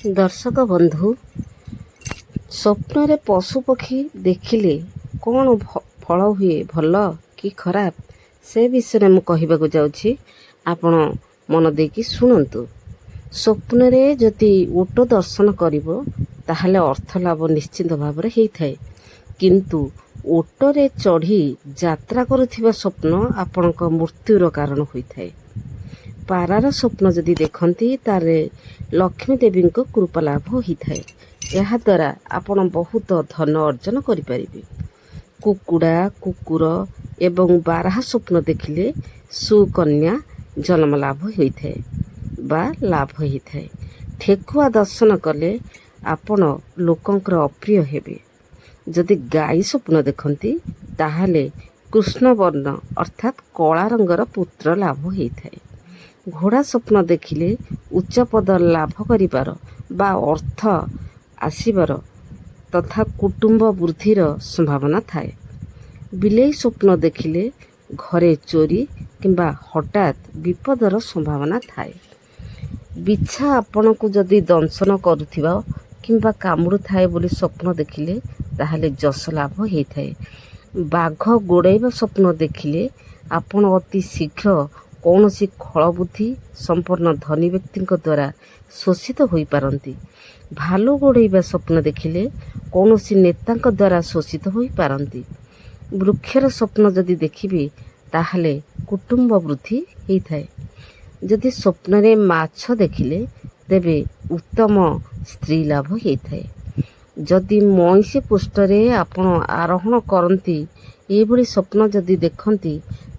ଦର୍ଶକ ବନ୍ଧୁ, ସ୍ୱପ୍ନରେ ପଶୁପକ୍ଷୀ ଦେଖିଲେ କ'ଣ ଫଳ ହୁଏ, ଭଲ କି ଖରାପ, ସେ ବିଷୟରେ ମୁଁ କହିବାକୁ ଯାଉଛି। ଆପଣ ମନ ଦେଇକି ଶୁଣନ୍ତୁ। ସ୍ୱପ୍ନରେ ଯଦି ଓଟ ଦର୍ଶନ କରିବ, ତାହେଲେ ଅର୍ଥ ଲାଭ ନିଶ୍ଚିତ ଭାବରେ ହେଇଥାଏ। କିନ୍ତୁ ଓଟରେ ଚଢ଼ି ଯାତ୍ରା କରୁଥିବା ସ୍ୱପ୍ନ ଆପଣଙ୍କ ମୃତ୍ୟୁର କାରଣ ହୋଇଥାଏ। ପାରାର ସ୍ୱପ୍ନ ଯଦି ଦେଖନ୍ତି, ତାହେଲେ ଲକ୍ଷ୍ମୀ ଦେବୀଙ୍କ କୃପା ଲାଭ ହୋଇଥାଏ। ଏହାଦ୍ୱାରା ଆପଣ ବହୁତ ଧନ ଅର୍ଜନ କରିପାରିବେ। କୁକୁଡ଼ା, କୁକୁର ଏବଂ ବାରାହା ସ୍ୱପ୍ନ ଦେଖିଲେ ସୁକନ୍ୟା ଜନ୍ମ ଲାଭ ହୋଇଥାଏ ବା ଲାଭ ହୋଇଥାଏ। ଠେକୁଆ ଦର୍ଶନ କଲେ ଆପଣ ଲୋକଙ୍କର ଅପ୍ରିୟ ହେବେ। ଯଦି ଗାଈ ସ୍ୱପ୍ନ ଦେଖନ୍ତି, ତାହେଲେ କୃଷ୍ଣବର୍ଣ୍ଣ ଅର୍ଥାତ୍ କଳା ରଙ୍ଗର ପୁତ୍ର ଲାଭ ହୋଇଥାଏ। ଘୋଡ଼ା ସ୍ୱପ୍ନ ଦେଖିଲେ ଉଚ୍ଚ ପଦ ଲାଭ କରିବାର ବା ଅର୍ଥ ଆସିବାର ତଥା କୁଟୁମ୍ବ ବୃଦ୍ଧିର ସମ୍ଭାବନା ଥାଏ। ବିଲେଇ ସ୍ୱପ୍ନ ଦେଖିଲେ ଘରେ ଚୋରି କିମ୍ବା ହଠାତ୍ ବିପଦର ସମ୍ଭାବନା ଥାଏ। ବିଛା ଆପଣଙ୍କୁ ଯଦି ଦଂଶନ କରୁଥିବ କିମ୍ବା କାମୁଡ଼ୁଥାଏ ବୋଲି ସ୍ୱପ୍ନ ଦେଖିଲେ, ତାହେଲେ ଯଶ ଲାଭ ହେଇଥାଏ। ବାଘ ଗୋଡ଼େଇବା ସ୍ୱପ୍ନ ଦେଖିଲେ ଆପଣ ଅତି ଶୀଘ୍ର କୌଣସି ଖଳବୁଦ୍ଧି ସମ୍ପନ୍ନ ଧନୀ ବ୍ୟକ୍ତିଙ୍କ ଦ୍ୱାରା ଶୋଷିତ ହୋଇପାରନ୍ତି। ଭାଲୁ ଗୋଡ଼େଇବା ସ୍ୱପ୍ନ ଦେଖିଲେ କୌଣସି ନେତାଙ୍କ ଦ୍ୱାରା ଶୋଷିତ ହୋଇପାରନ୍ତି। ବୃକ୍ଷର ସ୍ୱପ୍ନ ଯଦି ଦେଖିବେ, ତାହେଲେ କୁଟୁମ୍ବ ବୃଦ୍ଧି ହେଇଥାଏ। ଯଦି ସ୍ୱପ୍ନରେ ମାଛ ଦେଖିଲେ, ତେବେ ଉତ୍ତମ ସ୍ତ୍ରୀ ଲାଭ ହେଇଥାଏ। ଯଦି ମଇଁଷି ପୃଷ୍ଠରେ ଆପଣ ଆରୋହଣ କରନ୍ତି, ଏଇଭଳି ସ୍ୱପ୍ନ ଯଦି ଦେଖନ୍ତି,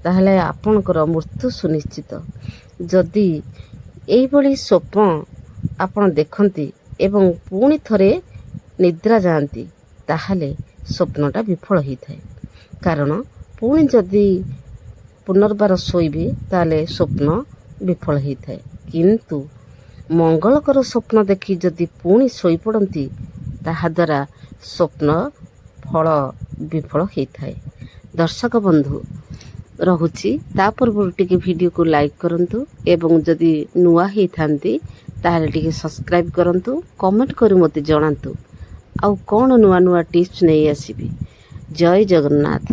ତାହେଲେ ଆପଣଙ୍କର ମୃତ୍ୟୁ ସୁନିଶ୍ଚିତ। ଯଦି ଏଇଭଳି ସ୍ୱପ୍ନ ଆପଣ ଦେଖନ୍ତି ଏବଂ ପୁଣି ଥରେ ନିଦ୍ରା ଯାଆନ୍ତି, ତାହେଲେ ସ୍ୱପ୍ନଟା ବିଫଳ ହେଇଥାଏ। କାରଣ ପୁଣି ଯଦି ପୁନର୍ବାର ଶୋଇବେ, ତାହେଲେ ସ୍ୱପ୍ନ ବିଫଳ ହେଇଥାଏ। କିନ୍ତୁ ମଙ୍ଗଳକର ସ୍ୱପ୍ନ ଦେଖି ଯଦି ପୁଣି ଶୋଇପଡ଼ନ୍ତି, ତାହାଦ୍ୱାରା ସ୍ୱପ୍ନ ଫଳ ବିଫଳ ହେଇଥାଏ। ଦର୍ଶକ ବନ୍ଧୁ, ରହୁଛି। ତା ପୂର୍ବରୁ ଟିକେ ଭିଡ଼ିଓକୁ ଲାଇକ୍ କରନ୍ତୁ ଏବଂ ଯଦି ନୂଆ ହେଇଥାନ୍ତି, ତାହେଲେ ଟିକେ ସବସ୍କ୍ରାଇବ୍ କରନ୍ତୁ। କମେଣ୍ଟ କରି ମୋତେ ଜଣାନ୍ତୁ ଆଉ କ'ଣ ନୂଆ ନୂଆ ଟିପ୍ସ ନେଇ ଆସିବି। ଜୟ ଜଗନ୍ନାଥ।